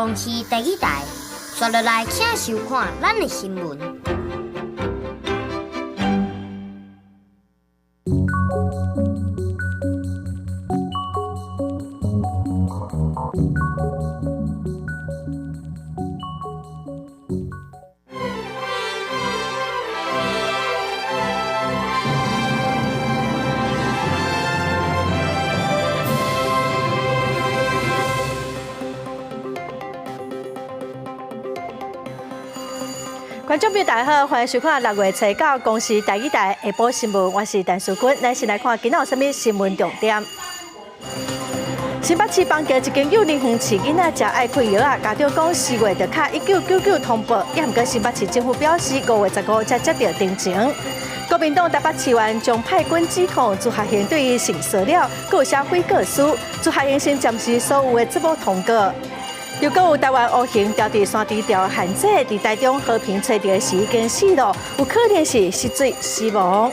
公視第一台，紲落來請收看咱的新聞。觀眾朋友大家好，歡迎收看6月初九公視台語台下晡新聞，我是陳淑君。咱先來看今仔有啥物新聞重點。新北市板橋一間幼兒園飼囡仔食愛困藥仔，家長講4月就敲1999通報，也毋過新北市政府表示5月15才接著陳情。國民黨台北市議員張派軍指控朱學恆對伊性騷擾，閣有寫悔過書，朱學恆先暫時所有的職務通告。又閣有台灣烏熊牢佇山豬牢限制，佇台中和平揣著時已經死咯，有可能是失墜死亡。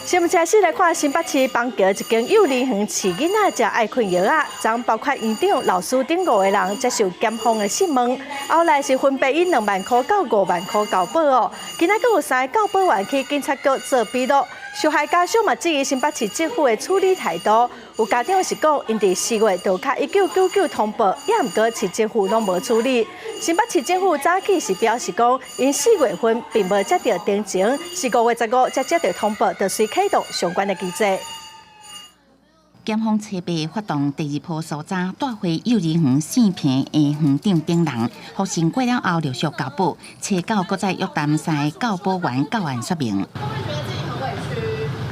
新聞開始來看新北市板橋一間幼兒園飼囡仔食愛困藥仔，昨包括園長、老師等五個人接受檢方的訊問，後來是分別以2萬箍到5萬箍交保哦。今仔閣有三个教保員去警察局做筆錄，受害家屬嘛質疑新北市政府的處理態度，有家長是講，𪜶佇4月就敲1999通報，也毋過市政府攏無處理。新北市政府早起是表示講，𪜶4月份並無接著陳情，是5月15才接著通報，就隨啟動相關的機制。檢方初八發動第二波搜查，帶回幼兒園姓彭的園長等人，獲審過了後陸續交保，初九閣再約談三个教保員到案說明。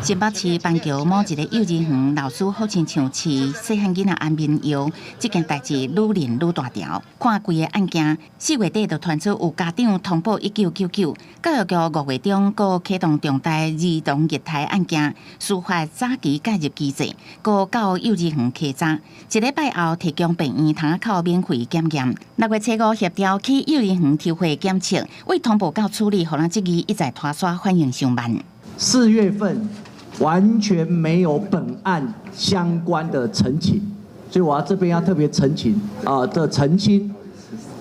新北市板橋某一个幼兒園老師好親像飼細漢囡仔安眠藥，這件代誌愈連愈大條。看規个案件，4月底就傳出有家長通報1999，教育局5月中閣啟動重大兒童虐待案件，司法早期介入機制，閣到幼兒園稽查。一禮拜後提供病院窗仔口免費檢驗。6月初五協調去幼兒園抽血檢測，為通報到處理，予人質疑一再拖沙反應傷慢。4月份完全沒有本案相關的陳情，所以我要這邊要特別澄清啊的澄清，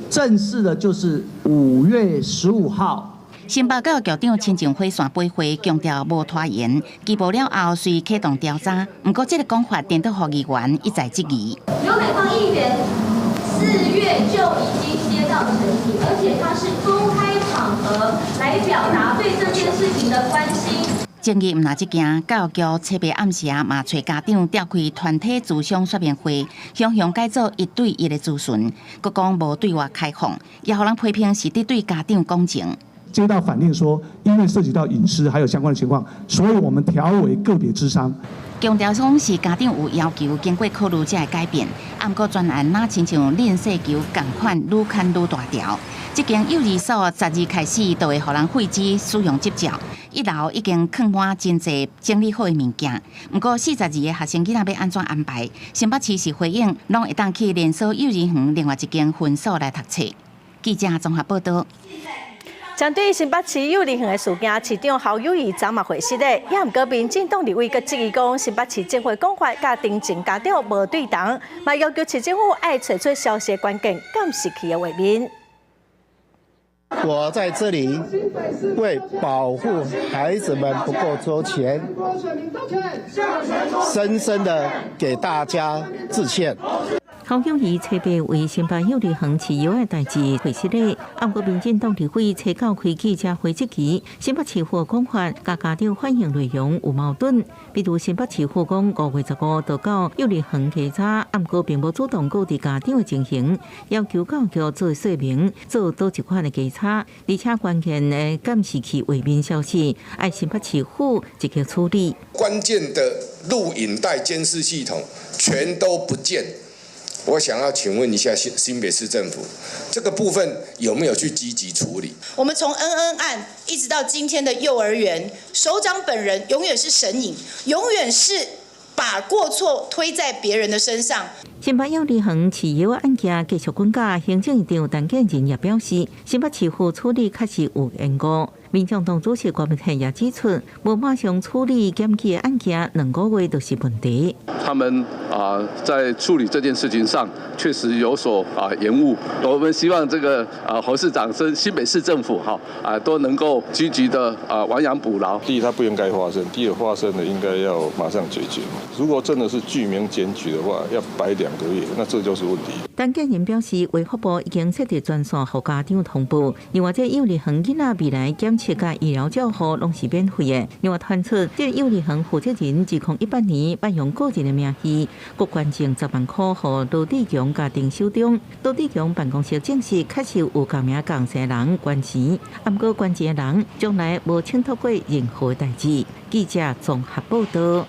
正式的就是5月15號。新北教育局長陳情火線閉會，強調無拖延，拘捕了後隨啟動調查。毋過這个講法，顛倒予議員一再質疑。劉美芳議員4月就已經接到陳情，而且他是公開場合來表達對這件事情的關心。爭議毋但這件，教育局初八暗時嘛揣家長召開團體諮商說明會，雄雄改做一對一的諮詢，閣講無對外開放，也予人批評是佇對家長講情。接到反映說，因為涉及到隱私還有相關的情況，所以我們調為個別諮商。強調講是家長有要求，經過考慮才會改變。毋過專案若親像練細球仝款，愈牽愈大條。這間幼兒所12開始就會予人廢止使用執照，一樓已經囥滿真濟整理好的物件。毋過42个學生囡仔欲按怎安排？新北市是回應，攏會當去連鎖幼兒園另外一間分所來讀冊。記者綜合報導。針對新北市幼兒園的事件，市長侯友宜昨嘛回實咧，也毋過民進黨立委閣質疑講，新北市政府講法佮陳情家長無對同，嘛要求市政府愛揣出消息關鍵監視器的畫面。我在這裡為保護孩子們不夠周全，深深的給大家致歉。侯友宜初八為新北幼兒園飼藥的代誌回實咧，毋過民進黨立委初九開記者會質疑，新北市府講法佮家長反映內容有矛盾。比如新北市府講5月15就到幼兒園稽查，毋過並無主動告知家長的情形，要求教育局做說明，做佗一款的稽查，而且關鍵的監視器畫面消失，愛新北市府積極處理。關鍵的錄影帶監視系統全都不見。我想要請問一下新北市政府，這個部分有沒有去積極處理？我們從恩恩案一直到今天的幼兒園，首長本人永遠是神隱，永遠是把過錯推在別人的身上。新北幼兒園飼藥案件繼續滾價，行政院長陳建仁也表示，新北市府處理確實有延誤。民眾黨主席郭文泰也指出，無馬上處理檢舉的案件，2個月就是問題。他們啊，在處理這件事情上確實有所延誤。我們希望這個侯市長跟新北市政府哈都能夠積極的亡羊補牢。第一，它不應該發生；第二，發生了應該要馬上解決。如果真的是具名檢舉的話，要擺2個月，那這就是問題。陳建仁表示，衛福部已經設置專線予家長通報，另外這幼兒園囡仔未來檢測佮醫療照護攏是免費的。另外傳出，這幼兒園負責人2018年捌用個人的名義，閣捐贈10萬塊予羅智強家庭手中。羅智強辦公室證實，確實有共名仝姓人捐錢，毋過捐錢的人從來無請託過任何代誌。記者綜合報道。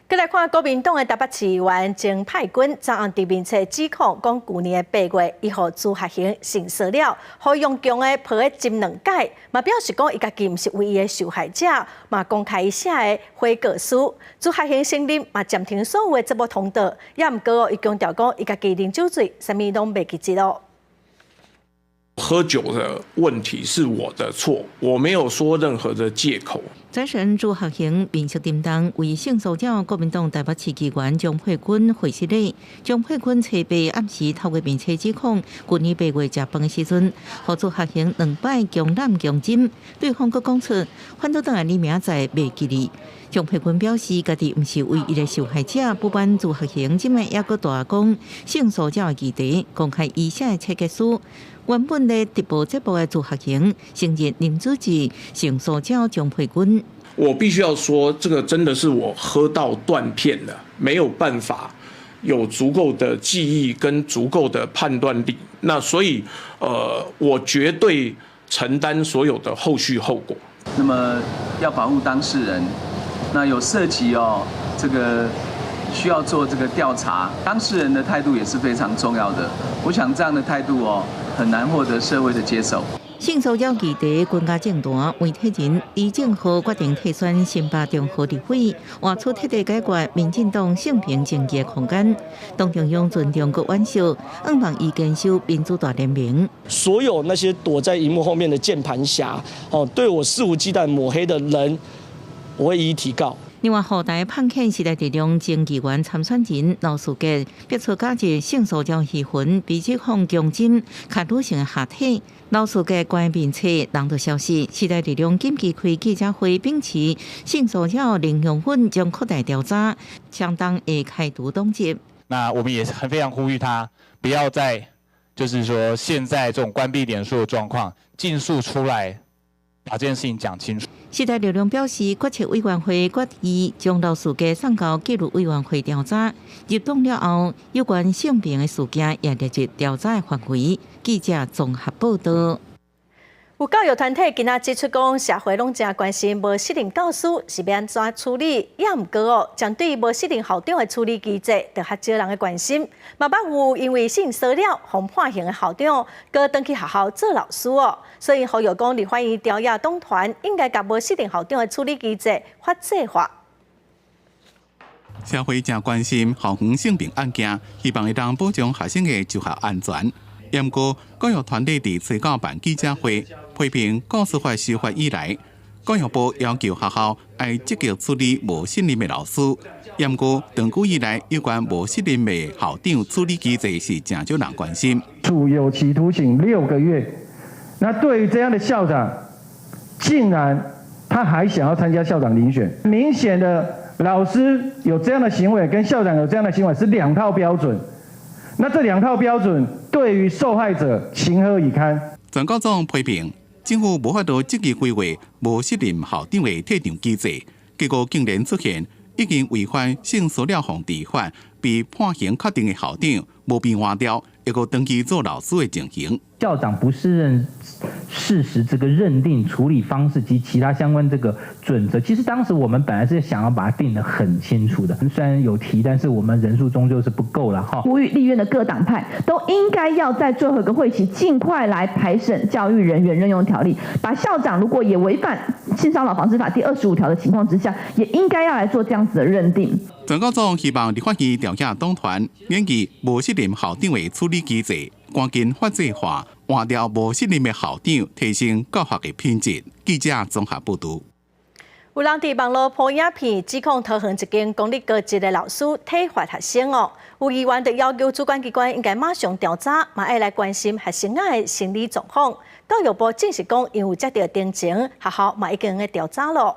閣來看國民黨的台北市議員曾沛君，昨暗佇面冊指控講，舊年的8月，伊予朱學恆性騷擾，予用強的抱咧斟兩擺，嘛表示講伊家己毋是唯一的受害者，嘛公開伊寫的悔過書。朱學恆承認嘛暫停所有的節目通道，也毋過伊強調講伊家己啉酒醉，啥物攏袂記得囉。喝酒的問題是我的錯，我沒有說任何的借口。主持人朱學恆面色沉重，為性騷擾國民黨台北市議員張佩君會失禮。張佩君初八暗時透過面冊指控，舊年八月食飯的時陣，予朱學恆兩擺強攬強斟，對方閣講出反倒轉來你明仔載袂記得。張佩君表示，家己毋是唯一的受害者，不管朱學恆這擺猶閣大講性騷擾的議題，公開伊寫的切結書。原本咧直播節目的朱學恆承認林主持性騷擾張佩君。我必須要說，這個真的是我喝到斷片了，沒有辦法有足夠的記憶跟足夠的判斷力。那所以，我絕對承擔所有的後續後果。那麼要保護當事人，那有涉及哦，這個需要做這個調查，當事人的態度也是非常重要的。我想這樣的態度哦，很難獲得社會的接受。性騷擾議題軍家政壇媒體人李正浩決定退選新北中和立委，活出徹底解決民進黨性平爭議的空間。黨中央尊重閣挽惜，向望伊堅守民主大聯盟。所有那些躲在螢幕後面的鍵盤俠，哦，對我肆無忌憚抹黑的人，我會一一提告。另外，後台判遣時代力量前議員參選人劉世傑，逼出加入性騷擾疑雲，被指控強針卡女性的下體。劉世傑關面冊人就消息，時代力量緊急開記者會，秉持性騷擾零容忍，將擴大調查，相當會開除黨籍。那我們也很非常呼籲他，不要再就是說現在這種關閉臉書的狀況，盡速出來把這件事情講清楚。時代力量表示，決策委員會決議將劉世傑送交紀律委員會調查。入黨了後，有關性平的事件也列入調查的範圍。記者綜合報道。有教育團體今仔指出講，社會攏誠關心無適任教師是欲按怎處理，也毋過哦，針對無適任校長的處理機制，就較少人的關心。嘛捌有因為性騷擾予判刑的校長，閣轉去學校做老師哦。所以呼籲講，立法院朝野黨團應該共無適任校長的處理機制法制化。社會誠關心校園性平案件，希望會當保障學生的就學安全。毋過，教育團體佇初九辦記者會，批評教師法修法以來，教育部要求學校愛積極處理無適任的老師。毋過，長久以來，有關無適任的校長處理機制是誠少人關心。處有期徒刑6個月。那對於這樣的校長，竟然他還想要參加校長遴選，明顯的老師有這樣的行為，跟校長有這樣的行為是兩套標準。那這兩套標準對於受害者情何以堪？全國總批評政府無法度積極規劃無適任校長的退場機制，結果竟然出現已經違反性騷擾防治法被判刑確定的校長無被換掉，猶閣轉去做老師的情形。校長不適任事實這個認定處理方式及其他相關這個準則，其實當時我們本來是想要把它定得很清楚的，雖然有提，但是我們人數終究是不夠了哈。呼籲立院的各黨派都應該要在最後一個會期盡快來排審教育人員任用條例，把校長如果也違反性騷擾防治法第25條的情況之下，也應該要來做這樣子的認定。全國總希望立法院朝野黨團研究無適任校長的處理機制，趕緊法制化。換掉無信任的校長，提升教學的品質。記者綜合報導。有人佇網路 PO 影片指控桃園一間公立高職的老師體罰學生哦，有議員就要求主管機關應該馬上調查，嘛愛來關心學生仔的心理狀況。教育部證實講，𪜶有接著偵情，學校嘛已經咧調查囉。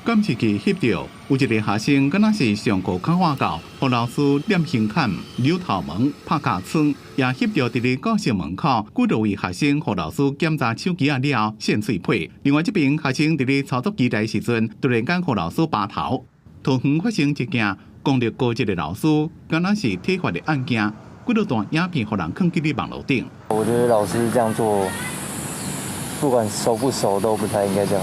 監視器翕著有一个學生，敢若是上課較晚到，予老師念胸坎、扭頭毛、拍尻川，也翕著佇咧教室門口，幾多位學生予老師檢查手機仔了後，搧喙皮。另外這邊學生佇咧操作機台時陣，突然間予老師拔頭。桃園發生一件公立高職的老師，敢若是體罰的案件，幾多段影片予人囥佇咧網路頂。我覺得老師這樣做，不管熟不熟，都不太應該這樣。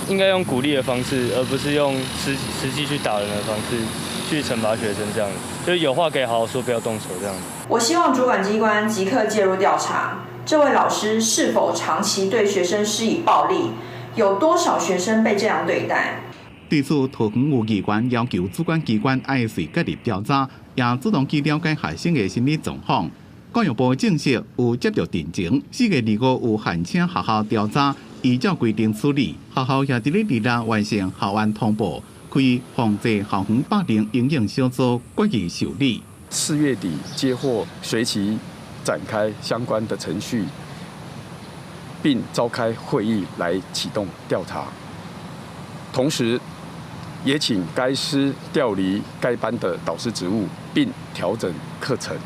應該用鼓勵的方式，而不是用實際去打人的方式去懲罰學生。這樣就有話可以好好說，不要動手這樣。我希望主管機關即刻介入調查，這位老師是否長期對學生施以暴力？有多少學生被這樣對待？對此，桃園有議員要求主管機關愛隨介入調查，也主動去了解學生的心理狀況。教育部證實有接著偵情，4月25有函請學校調查。依照規定處理，學校也佇咧二六完成校園通報，開防制校園霸凌因應小組決議受理。4月底接獲，隨即展開相關的程序，並召開會議來啟動調查。同時，也請該師調離該班的導師職務，並調整課程。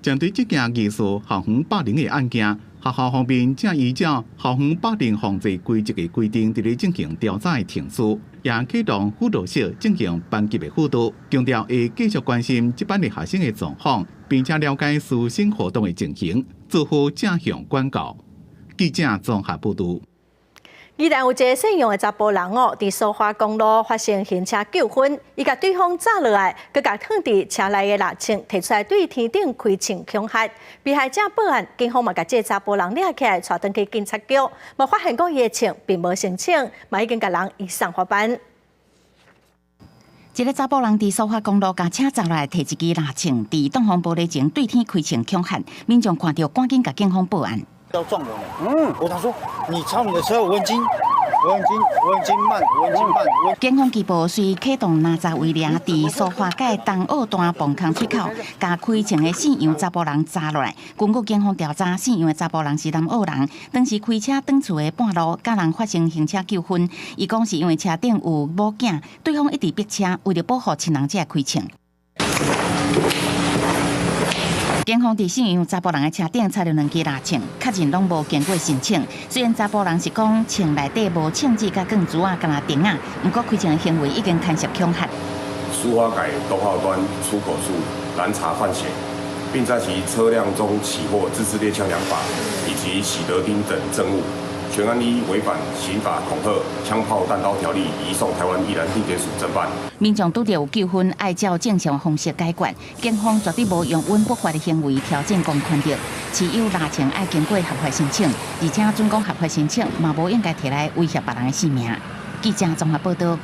針對這件疑似校園霸凌的案件，學校方面正依照校園霸凌防治規則的規定，佇咧進行調查的程序，也啟動輔導室進行班級的輔導，強調會繼續關心這班的學生的狀況，並且了解師生活動的情形，做好正向管教。記者綜合報導。宜蘭有一个姓楊的查埔人哦，佇蘇花公路發生行車糾紛，伊共對方砸落來，閣共囥佇車內的獵槍提出來對天頂開槍恐嚇。被害者報案，警方嘛共這个查埔人掠起來，帶轉去警察局，嘛發現講伊的槍並無申請，嘛已經共人移送法辦。一个查埔人佇蘇花公路共車砸落來，提一支獵槍，佇擋風玻璃前對天開槍恐嚇，民眾看著趕緊共警方報案。要撞人了，我想說，你超你的車，我已經，我已經，我已經慢，我已經慢。警方拘捕隨啟動攔查圍掠，佇蘇花改東澳段磅空出口，共開槍的姓楊查埔人砸落來。根據警方調查，姓楊的查埔人是南澳人，當時開車轉厝的半路，佮人發生行車糾紛。伊講是因為車頂有某囝，對方一直逼車，為著保護親人才會開槍。警方佇姓楊查埔人的車頂採著兩支獵槍，確認攏無經過申請。雖然查埔人是講槍內底無槍支佮鋼珠仔，敢若釘仔，毋過開槍的行為已經牽涉恐嚇。蘇花改東澳端出口處攔查犯嫌，並在其車輛中起獲自製獵槍兩把以及喜得釘等證物。全案依違反刑法恐嚇槍炮彈刀條例，移送臺灣宜蘭地檢署偵辦。民眾拄著有糾紛，愛照正常方式解決，警方絕對無用阮不法的行為挑戰公權力。持有獵槍愛經過合法申請，而且準講合法申請嘛無應該提來威脅別人的性命。記者綜合報導。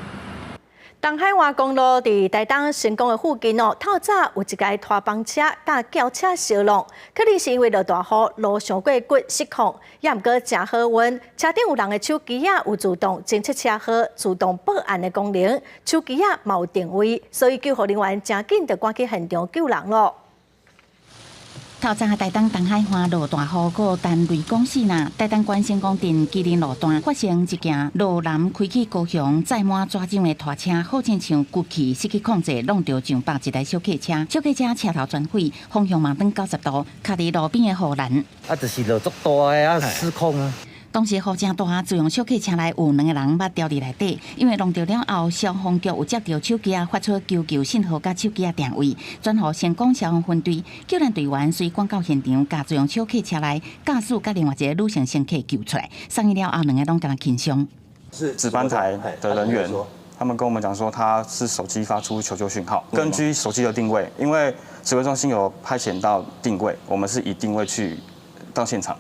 東海灣公路佇台東成功的附近哦，透早有一台拖房車佮轎車相挵，可能是因為落大雨，路傷過骨失控，也毋過誠好運，車頂有人的手機仔有自動偵測車禍、自動報案的功能，手機仔嘛有定位，所以救護人員誠緊就趕去現場救人囉。透早台東東海岸落大雨，閣單雷公死啦。台東縣成功鎮麒麟路段發生一件路南開去高雄載滿紙漿的拖車，好親像骨氣失去控制，挵著上百一台小客車，小客車車頭全毀，方向嘛轉90度，卡佇路邊的護欄。啊，就是落足大的啊，失控啊！當時雨誠大，自用小客車內有兩个人捌牢佇內底，因為挵著了後，消防局有接著手機仔發出求救信號，佮手機仔定位，轉予成功消防分隊救援隊員隨趕到現場，共自用小客車內駕駛佮另外一个女性乘客救出來，送醫了後，兩个攏敢若輕傷。是值班台的人員，他們跟我們講說，他是手機發出求救訊號，根據手機的定位，因為指揮中心有派遣到定位，我們是以定位去到現場。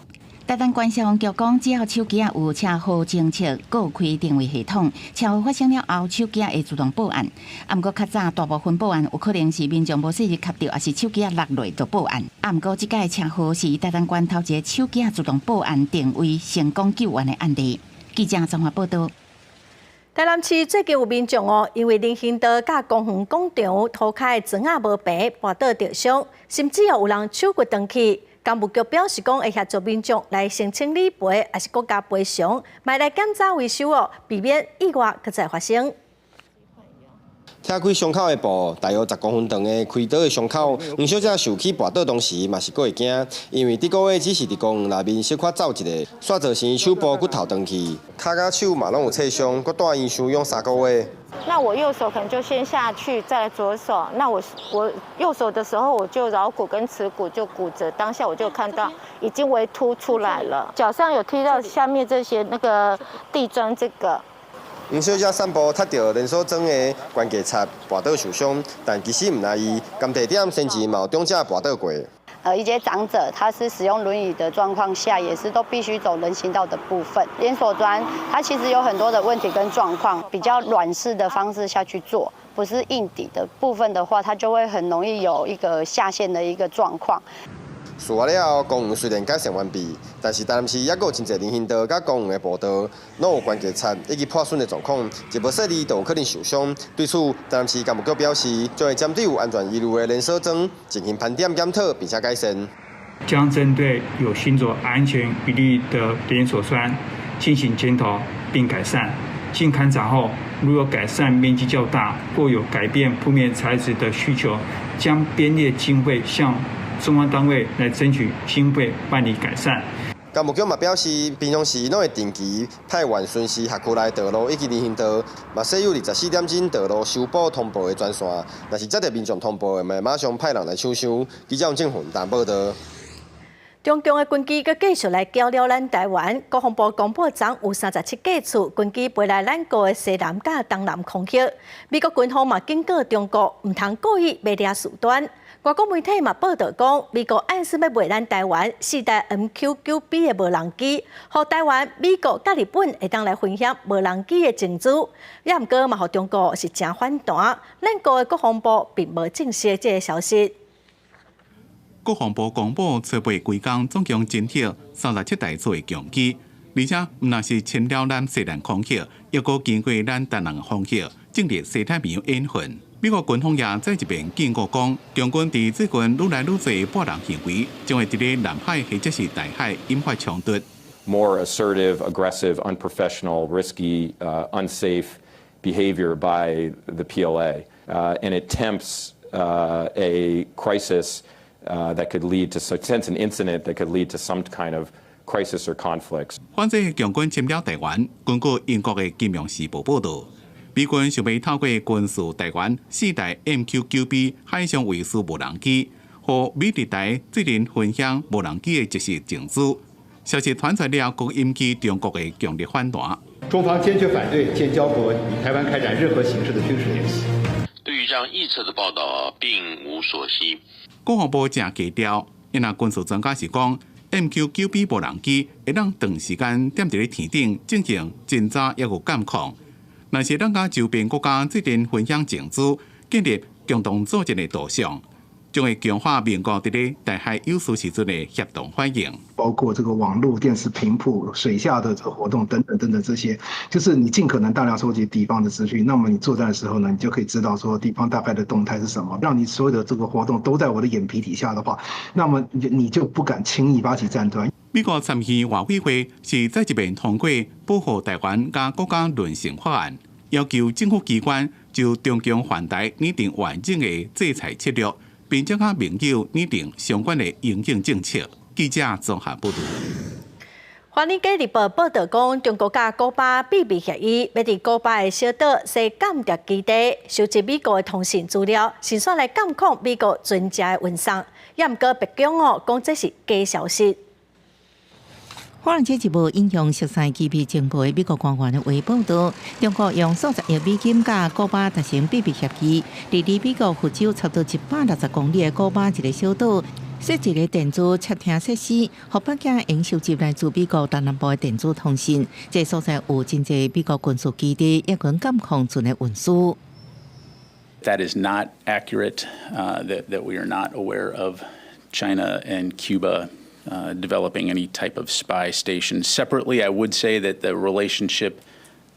台東縣消防局講，只要手機仔有車禍偵測高開定位系統，車禍發生了後，手機仔會自動報案。啊，毋過較早大部分報案有可能是民眾無細膩磕著，抑是手機仔落落就報案。啊，毋過這擺車禍是台東縣頭一个手機仔自動報案定位成功救援的案例。記者綜合報道。台南市最近有民眾哦，因為人行道佮公園廣場塗跤的磚仔無平，跋倒著傷，甚至哦有人手骨斷去。工務局表示講，會協助民眾來申請理賠，抑是國家賠償，嘛來檢查維修哦，避免意外閣再發生。拆開傷口的布，大約10公分長的開刀的傷口，黃小姐受氣跋倒當時嘛是閣會驚，因為頂個月只是佇公園內面小可走一下，煞造成手部骨頭斷去，跤佮手嘛攏有切傷，閣蹛院休養3個月。那我右手可能就先下去，再來左手。那我右手的時候，我就橈骨跟尺骨就骨折，當下我就看到已經微凸出來了，腳上有踢到下面這些那個地磚，這個。黃小姐散步踢著連鎖磚的關節擦，跋倒受傷，但其實毋但伊，仝地點先前嘛有長者跋倒過。一些長者他是使用輪椅的狀況下，也是都必須走人行道的部分。連鎖磚它其實有很多的問題跟狀況，比較軟式的方式下去做，不是硬底的部分的話，它就會很容易有一個下陷的一個狀況。事發了後，公園雖然改善完畢，但是台南市猶閣有真濟人行道佮公園的步道，攏有關節擦以及破損的狀況，一無細膩就有可能受傷。對此，台南市工務局表示，將會針對有安全疑慮的連鎖磚進行盤點檢討，並且改善。將針對有行走安全疑慮的連鎖磚進行檢討並改善。經勘查後，如有改善面積較大或有改變鋪面材質的需求，將編列經費向中央單位來爭取經費辦理改善。工務局嘛表示，平常時攏會定期派員巡視轄區內道路以及人行道，嘛設有24點鐘道路修補通報的專線。若是接著民眾通報的，嘛會馬上派人來搶修。記者王正雲台報道。中共的軍機閣繼續來攪擾咱台灣，國防部公布昨有37架次軍機飛來咱國的西南佮東南空域。美國軍方嘛警告中國，毋通故意欲惹事端。外國媒體嘛報道講，美國暗示欲賣咱台灣四台 MQ-9B 的無人機，予台灣、美國佮日本會當來分享無人機的情資。也毋過嘛，予中國是誠反彈。咱國的國防部並無證實這个消息。國防部公布，初八規工總共偵測37台次的共機，而且毋但是侵擾咱西南空域，抑閣經過咱台南空域，進入西太平洋演訓。美國軍方也再一遍警告講，中軍佇最近愈來愈濟跋人行為，將會佇咧南海或者是台海引發衝突。 More assertive, aggressive, unprofessional, risky, unsafe behavior by the PLA, and it tempts a crisis that could lead to sense an incident that could lead to some kind of crisis or conflicts. 反制共軍侵擾台灣，根據英國的《金融時報》報導，美軍想欲透過軍售台灣四台 MQ-9B 海上衛士無人機，予美日台做陣分享無人機的即時情資。消息傳出了後，閣引起中國的強烈反彈。中方堅決反對建交國與台灣開展任何形式的軍事聯繫。對於這樣臆測的報道，並無所悉。國防部誠低調，因為軍事專家是講，MQ-9B 無人機會當長時間踮佇咧天頂進行偵察抑閣監控。若是咱佮周邊國家做陣分享情資，建立共同作戰的圖像，將會強化美國佇咧台海有事時陣的協同反應。包括這個網絡、電視頻譜、水下的這個活動等等等等這些，就是你盡可能大量收集敵方的資訊，那麼你作戰的時候呢，你就可以知道說敵方大概的動態是什麼，讓你所有的這個活動都在我的眼皮底下的話，那麼你就不敢輕易發起戰端。美國參議院外委會是再一遍通過保護台灣佮國家韌性法案，要求政府機關就中共犯台擬定完整的制裁策略，並且佮盟友擬定相關的應對政策。記者綜合報道。華爾街日報報道講，中國佮古巴秘密協議，欲佇古巴的小島設間諜基地，收集美國的通訊資料，順紲來監控美國船隻的運送。也毋過白宮哦，講這是假消息。華爾街日報引用熟悉機密情報的美國官員的話報道，中國用數十億美金佮古巴達成秘密協議，佇離美國佛州差不多160公里的古巴一个小島，設一个電子竊聽設施，予北京會收集來自美國東南部的電子通訊。這所在有真濟美國軍事基地，抑閣監控船的運輸。 That is not accurate. That we are not aware of China and Cuba developing any type of spy station. Separately, I would say that the relationship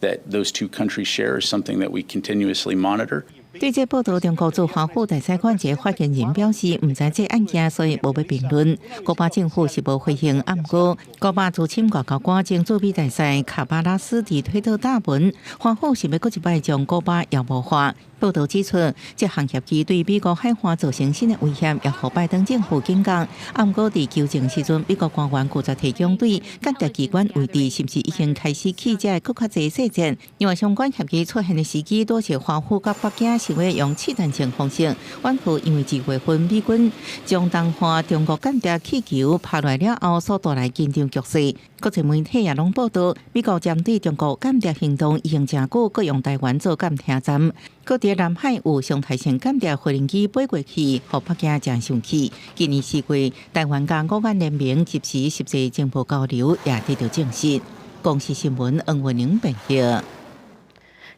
that those two countries share is something that we continuously monitor. 對這報道，中國駐華府大使館一个發言人表示，毋知這案件，所以無欲評論。古巴政府是無回應，毋過古巴資深外交官前駐美大使卡巴拉斯佇推特打文，華府是欲閣一擺將古巴妖魔化。報道指出，這項協議對美國海岸造成新的威脅，也予拜登政府警覺。毋過佇求證時陣，美國官員拒絕提供對間諜機關位置是毋是已經開始起這閣較濟細節。因為相關協議出現的時機，拄是華府佮北京想欲用試探性方式，緩和因為2月份美軍將東岸中國間諜氣球拍落了後所帶來緊張局勢。國際媒體也攏報道，美國針對中國間諜行動已經誠久，閣用台灣做監聽站。閣佇南海有常態性間諜飛行機飛過去，予北京誠生氣。今年4月，台灣佮五眼聯盟及時實際情報交流也得到證實。公視新聞黃文玲編譯。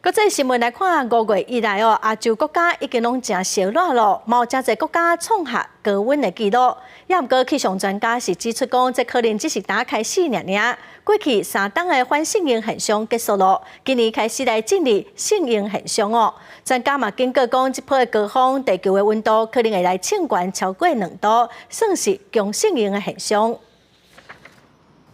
國際新聞來看，5月以來哦，亞洲國家已經攏誠燒熱咯，嘛有誠濟國家創下高溫的紀錄。也毋過氣象專家是指出講，這可能只是剛開始爾爾。過去3冬的反聖嬰現象結束咯，今年開始來進入聖嬰現象哦。專家嘛警告講，這波的高峰，地球的溫度可能會來衝懸超過2度，算是強聖嬰的現象。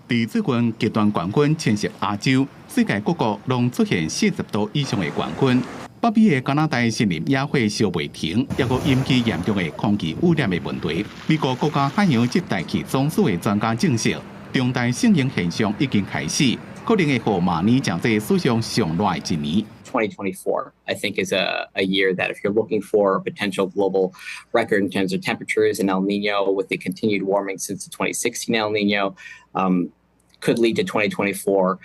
佇最近極端高溫侵襲亞洲，世界各國攏出現40度以上的高溫。北美的加拿大森林野火燒袂停，抑閣引起嚴重的空氣污染的問題。美國國家海洋及大氣總署的專家證實，重大聖嬰現象已經開始，可能會予明年成做史上上熱的一年。 2024, I think, is a year that if you're looking for a potential global record in terms of temperatures and El Nino with the continued warming since the 2016 El Nino, could lead to 2024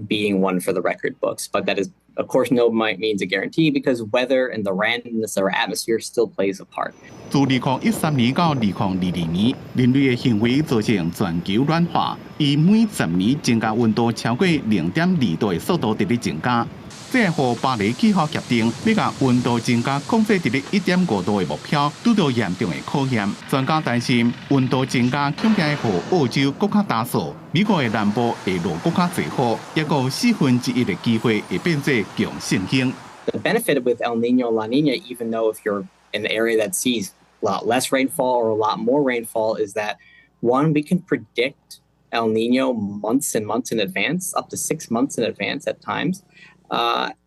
being one for the record books. But that is, of course, no means a guarantee because weather and the randomness of our atmosphere still plays a part. 自2013年到2022年，人類的行為造成全球暖化，以每10年增加溫度超過0.2度的速度佇咧增加。這予巴黎氣候協定欲共溫度增加控制佇咧1.5度的目標，拄著嚴重的考驗。專家擔心溫度增加恐驚會予澳洲閣較焦燥，美國的南部會落閣較濟雨，抑閣有1/4的機會會變做強聖嬰。 The benefit with El Nino and La Nina, even though if you're in the area that sees a lot less rainfall or a lot more rainfall, is that one, we can predict El Nino months and months in advance, up to 6 months in advance at times.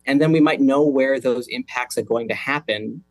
And then we might know where those impacts are going to happen,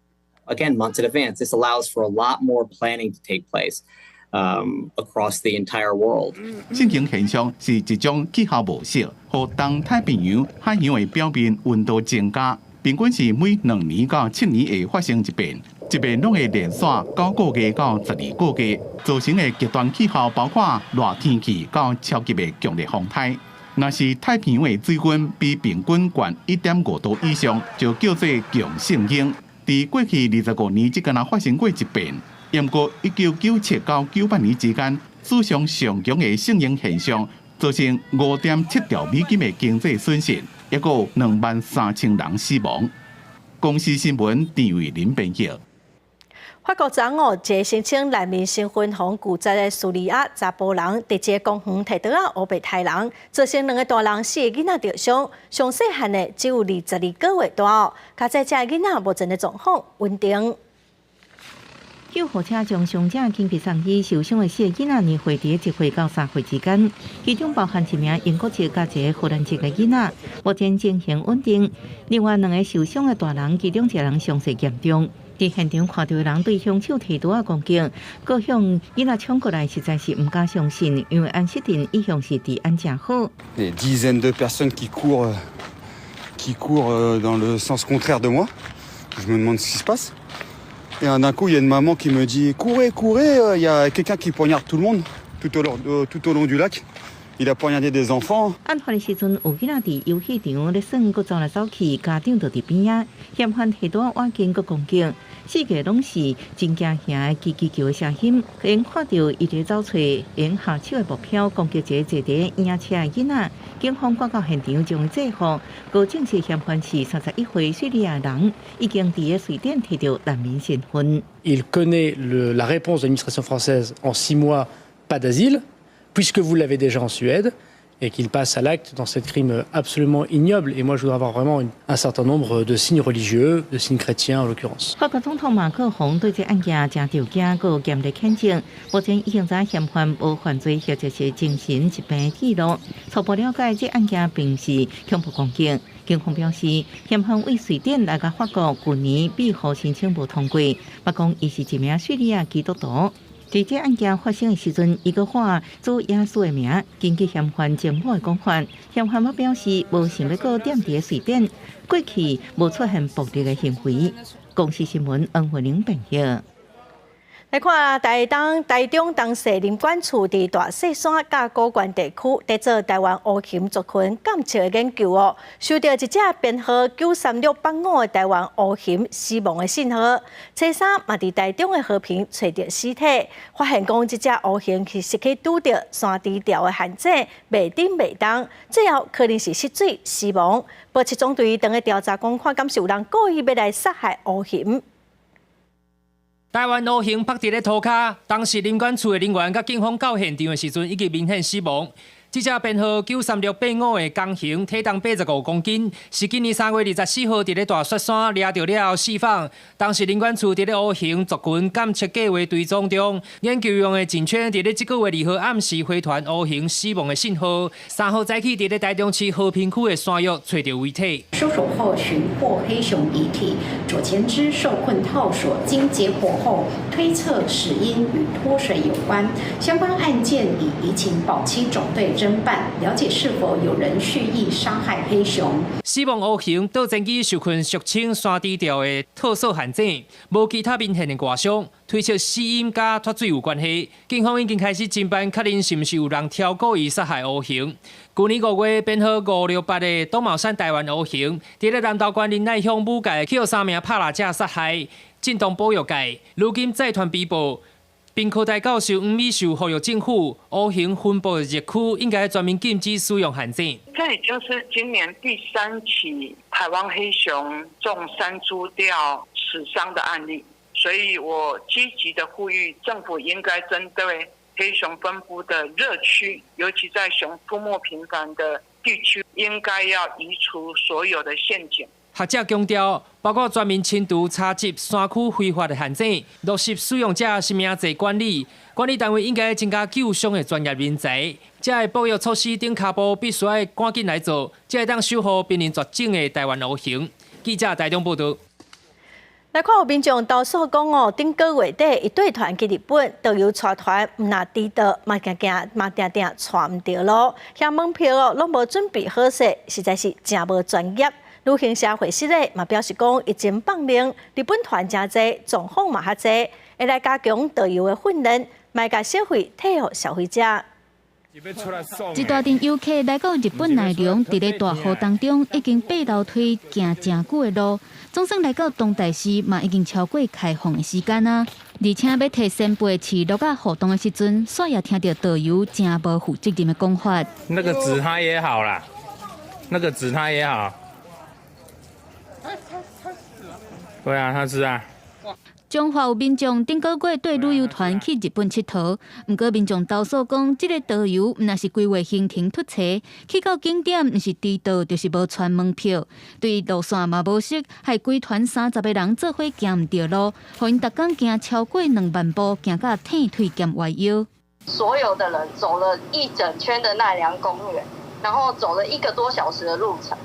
again, months in advance. This allows for a lot more planning to take place across the entire world. 聖嬰現象是一種氣候模式，予東太平洋海洋的表面溫度增加，平均是每2年到7年會發生一遍，一遍攏會連續9個月到12個月，造成的極端氣候包括熱天氣到超級的強烈風颱。若是太平洋的水溫比平均懸1.5度以上，就叫做強聖嬰。佇過去25年，才敢若發生過一遍。毋過1997到98年之間，史上上強的聖嬰現象，造成5.7兆美金的經濟損失，抑閣有23,000人死亡。公視新聞陳慧琳編譯。法國昨昏，一个聲稱難民身份予人拒絕的敘利亞查埔人，佇一个公園提刀仔烏白刣人，造成兩个大人四个囡仔著傷，上細漢的只有22個月大哦。佳哉這个囡仔目前的狀況穩定。救護車將傷者緊急送醫，受傷的四个囡仔年歲佇1歲到3歲之間，其中包含一名英國籍佮一个荷蘭籍的囡仔，目前情形穩定。另外兩个受傷的大人，其中一个人傷勢嚴重。佇現場看著的人對兇手提刀仔攻擊，閣向囡仔衝過來，實在是毋敢相信，因為安息鎮一向是治安誠好。 Des dizaines de personnes qui courent dans le sens contraire de moi. Je me demande ce qui se passe. Et d'un coup, il y a une maman qui me dit: «Courez, courez, il y a quelqu'un qui poignarde tout le monde tout au long du lac.» Il a poignardé des enfants。案發的時陣，有囡仔佇遊戲場咧耍，閣走來走去，家長就佇邊仔，嫌犯提刀倚近閣攻擊，四界攏是真驚嚇的吱吱叫的聲音。𪜶看著伊佇走揣，𪜶下手的目標攻擊一個坐佇嬰車的囡仔。警方趕到現場將伊制服，閣證實嫌犯是31歲敘利亞人，已經佇咧瑞典提著難民身份。 Il connaît la réponse de l'administration française en 6 mois, pas d'asile, puisque vous l'avez déjà en Suède, et qu'il passe à l'acte dans ce crime absolument ignoble. Et moi, je voudrais avoir vraiment un certain nombre de signes religieux, de signes chrétiens en l'occurrence. 法國總統馬克宏對這案件誠著驚，閣嚴厲譴責。目前已經知嫌犯無犯罪或者是精神疾病記錄，初步了解這案件並是恐怖攻擊。警方表示，嫌犯為瑞典來到法國，舊年庇護申請無通過，嘛講伊是一名敘利亞基督徒。佇這案件發生的時陣，伊閣喊主耶穌的名。根據嫌犯前母的講法，嫌犯嘛表示無想欲閣踮佇瑞典，過去無出現暴力的行為。公視新聞黃慧玲編譯。來看台東台中東勢林管處佇大雪山佮高原地區，佇做台灣烏熊族群監測的研究哦，收著一隻編號93685的台灣烏熊死亡的信號。初三嘛佇台中的和平揣著屍體，發現講這隻烏熊其實去拄著山豬釣的陷阱，袂振袂動，最後可能是溺水死亡。保七總隊當咧調查講，看敢是有人故意欲來殺害烏熊。台灣烏熊縛佇咧塗跤，當時林管處的人員佮警方到現場的時陣，已經明顯死亡。這隻編號93685的公熊，體重85公斤，是今年3月24號佇咧大雪山掠著了後釋放。當時林管處佇咧烏熊族群監測計畫追蹤中，研究用的頸圈佇咧這個月2號暗時回傳烏熊死亡的信號。3號早起佇咧台中市和平區的山岳揣著遺體。收手後尋獲黑熊遺體，左前肢受困套索，經解剖後推測死因與脫水有關。相關案件已移請保七總隊偵辦，了解是否有人蓄意殺害黑熊。死亡烏熊倒前肢受困俗稱山豬釣的套索陷阱，無其他明顯的外傷，推測死因佮脫水有關係。警方已經開始偵辦，確認是毋是有人挑故意殺害烏熊。舊年5月，編號568的東卯山台灣烏熊，佇咧南投縣仁愛鄉武界去予三名拍獵者殺害，震動保育界。如今再傳被捕。屏科大教授黃美秀呼籲政府，烏熊分布的熱區應該全面禁止使用陷阱。這已經是今年第三起台灣黑熊中山豬釣死傷的案例，所以我積極的呼籲政府應該針對黑熊分布的熱區，尤其在熊出沒頻繁的地區，應該要移除所有的陷阱。學者強調，包括全面清除查緝山區非法的陷阱，落實使用者實名制管理，管理單位應該增加救傷的專業人才。這个保育措施頂跤步必須愛趕緊來做，才會當守護瀕臨絕種的台灣烏熊。記者台中報導。來看有民眾投訴講哦，頂個月底一對團去日本，導遊帶團，毋但遲到，嘛定定嘛定定帶毋著路，遐門票哦攏無準備好勢，實在是誠無專業。旅行社會失禮嘛表示講，疫情放冗，日本團誠濟，狀況嘛較濟，會來加強導遊的訓練，莫共小費退予消費者。一大陣遊客來到日本奈良，佇咧大雨當中已經爬樓梯行誠久的路，總算來到東大寺嘛已經超過開放的時間啊！而且欲提仙貝飼鹿仔互動的時陣，煞也聽著導遊誠無負責任的講法。那個紙他也好啦，那個紙他也好。對啊，他吃啊。彰化有民眾頂個月綴旅遊團去日本𨑨迌，毋過民眾投訴講，這個導遊毋但是規劃行程脫齊，去到景點毋是遲到，就是無傳門票，對路線嘛無熟，害規團30個人做伙行毋著路，予𪜶逐工行超過2萬步，行甲疼腿兼歪腰。所有的人走了一整圈的奈良公園，然後走了1個多小時的路程，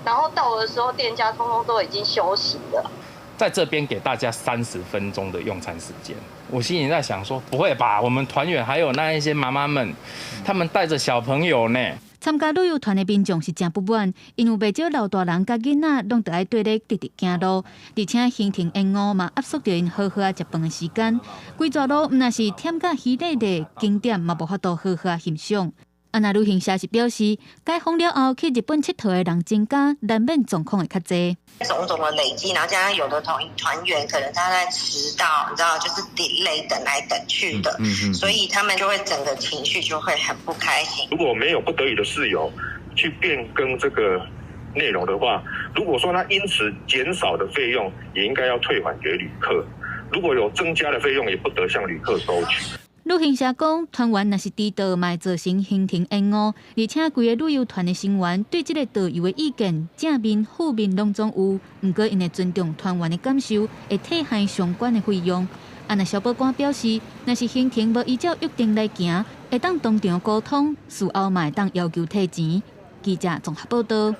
然後到的時候，店家通通都已經休息了。在這邊給大家30分鐘的用餐時間，我心裡在想說，不會吧？我們團員還有那一些媽媽們，他們帶着小朋友呢。參加旅遊團的民眾是誠不滿，因為袂少老大人佮囡仔攏著愛綴咧直直行路，而且行程延誤嘛壓縮著𪜶好好仔食飯的時間。規逝路毋但是忝甲稀咧咧，景點嘛無法度好好仔欣賞。啊，若旅行社是表示，解封了後去日本𨑨迌的人增加，難免狀況會較濟。種種的累積，然後加上有的團員可能他在遲到，你知道，就是 delay 等來等去的，所以他們就會整個情緒就會很不開心。如果沒有不得已的事由去變更這個內容的話，如果說他因此減少的費用，也應該要退還給旅客；如果有增加的費用，也不得向旅客收取。旅行社講，團員若是遲到，嘛會造成行程延誤，而且規个旅遊團的成員對這個導遊的意見正面、負面攏總有，毋過𪜶會尊重團員的感受，會退還相關的費用。啊，若消保官表示，若是行程無依照約定來行，會當當場溝通，事後嘛會當要求退錢。記者綜合報道。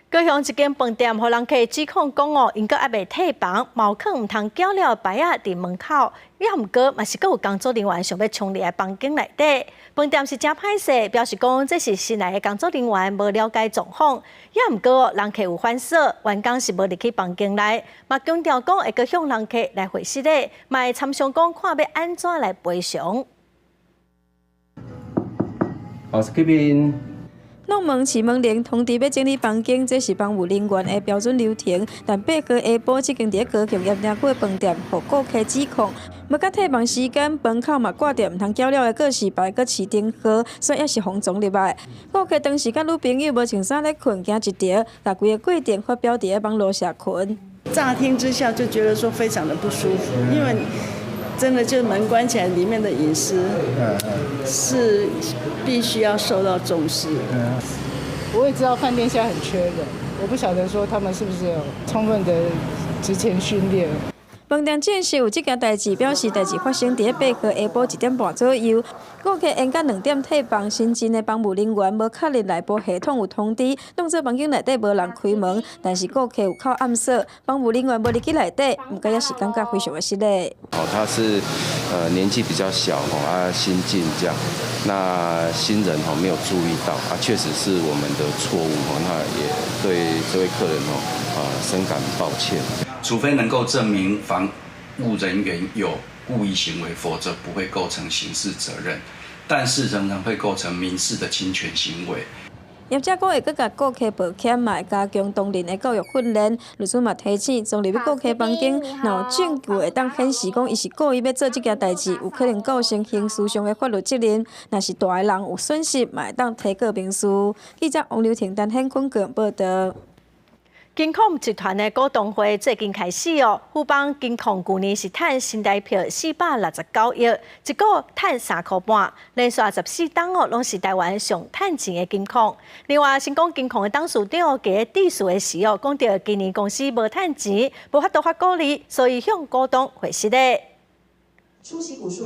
高雄一間飯店，予人客指控講哦，𪜶閣猶未退房，嘛有囥毋通繳了的牌仔佇門口，也毋過嘛是閣有工作人員想欲衝入來房間內底。飯店是誠歹勢，表示講這是新來的工作人員無了解狀況，也毋過人客有反鎖，員工是無入去房間內，嘛強調講會閣向人客來回失禮，嘛會參詳講看欲按怎來賠償。 Housekeeping。弄門飼門鈴通知欲整理房間，這是房務人員的標準流程。但8號下晡，這間佇高雄鹽埕區的飯店，予顧客指控，無佮退房時間，門口嘛掛著毋通繳了的告示牌，閣飼燈號，所以猶是予傱入來。顧客當時佮女朋友無穿衫咧睏，驚一著，共規個過程發表佇網路社群。乍聽之下就覺得說非常的不舒服，因為真的就門關起來，裡面的隱私是必須要受到重視。我也知道飯店現在很缺人，我不曉得說他們是不是有充分的職前訓練。飯店證實有這件代誌，表示代誌發生佇8號下晡1點半左右。顧客延到2點退房，新進的房務人員無確認內部系統有通知，當作房間內底無人開門，但是顧客有敲暗鎖，房務人員無入去內底，毋過猶是感覺非常的失禮。哦，他是年紀比較小吼，啊新進這樣，那新人吼沒有注意到，啊確實是我們的錯誤吼，那也對這位客人哦啊深感抱歉。除非能夠證明房務人員有故意行為，否則不會構成刑事責任，但是仍然會構成民事的侵權行為。業者講會閣共顧客抱歉，嘛會加強同仁的教育訓練。律師嘛提醒，闖入去顧客房間，若有證據會當顯示講伊是故意欲做這件代誌，有可能構成刑事上的法律責任。若是蹛的人有損失，嘛會當提告民事。記者王劉婷、陳顯坤報道。金控集團的股東會最近開始哦，富邦金控舊年是賺新台票469億，一股賺3塊半，連續14冬哦，攏是台灣上趁錢的金控。另外，成功金控的董事長佇致辭的時哦，講著今年公司無趁錢，無法度發股利，所以向股東回失禮。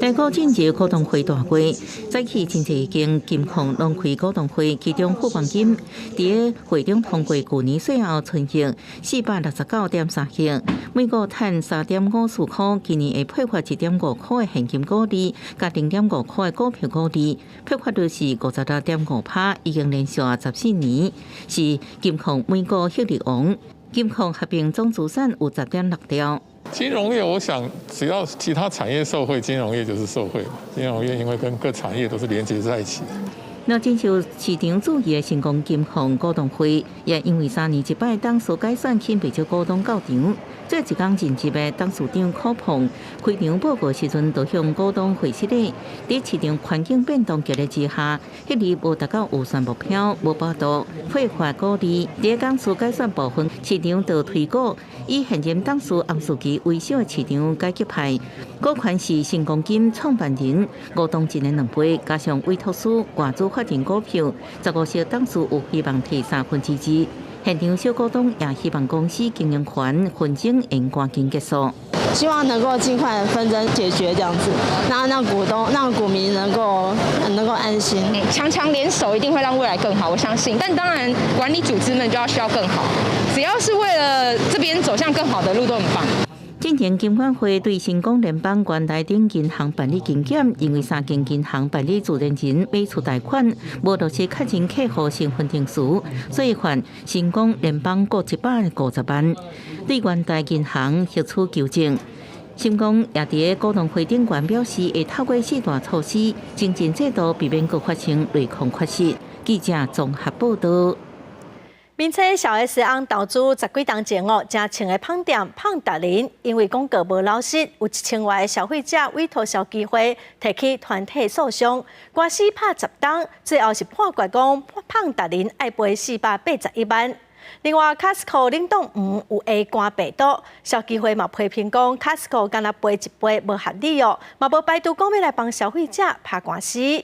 台股進入股東會大會，早起真濟間金控攏開股東會，其中富邦金佇會中通過舊年稅後純益469.3億，每股趁3.54塊，今年會配發1.5塊的現金股利，佮0.5塊的股票股利，配發率是56.5%，已經連續14年是金控每股獲利王。金控合併總資產有10.6兆。金融業，我想只要其他產業受惠，金融業就是受惠。金融業因為跟各產業都是連接在一起。那真受市場注意的成功金控股東會，也因為3年一擺董事改選，吸引袂少股東到場。這一工任職的董事長柯鵬開場報告時陣，就向股東回失禮。佇市場環境變動激烈之下，彼年無達到預算目標，無法度配發股利。佇董事改選部分，市場就推估以現任董事洪世奇為首的市場改革派，股權是成功金創辦人吳東進的2倍，加上委託書外資法人股票，15席董事有希望提2/3。現場小股東也希望公司經營權紛爭會趕緊結束，希望能夠盡快紛爭解決，這樣子，然後讓股東、讓股民能夠安心。強強聯手一定會讓未來更好，我相信。但當然，管理組織們就要需要更好，只要是為了這邊走向更好的路都很棒。之前金管會對成功聯邦元台頂銀行辦理金檢，認為三間銀行辦理自然人買厝貸款，無落實確認客戶身份證書，所以罰成功聯邦各150萬，對元大銀行協助糾正。新光也佇股東會頂懸表示，會透過四大措施精進制度，避免閣發生內控缺失。記者綜合報道。面冊小 S 翁投資十幾冬前哦，誠穿的麭店麭達人，因為廣告無老實，有1000外消費者委託消基會提起團體訴訟，官司拍10冬，最後是判決講麭達人愛賠481萬。另外，Costco 冷凍黃有 A 肝病毒，消基會嘛批評講 Costco 干焦賠一倍無合理哦，嘛無排除講欲來幫消費者拍官司。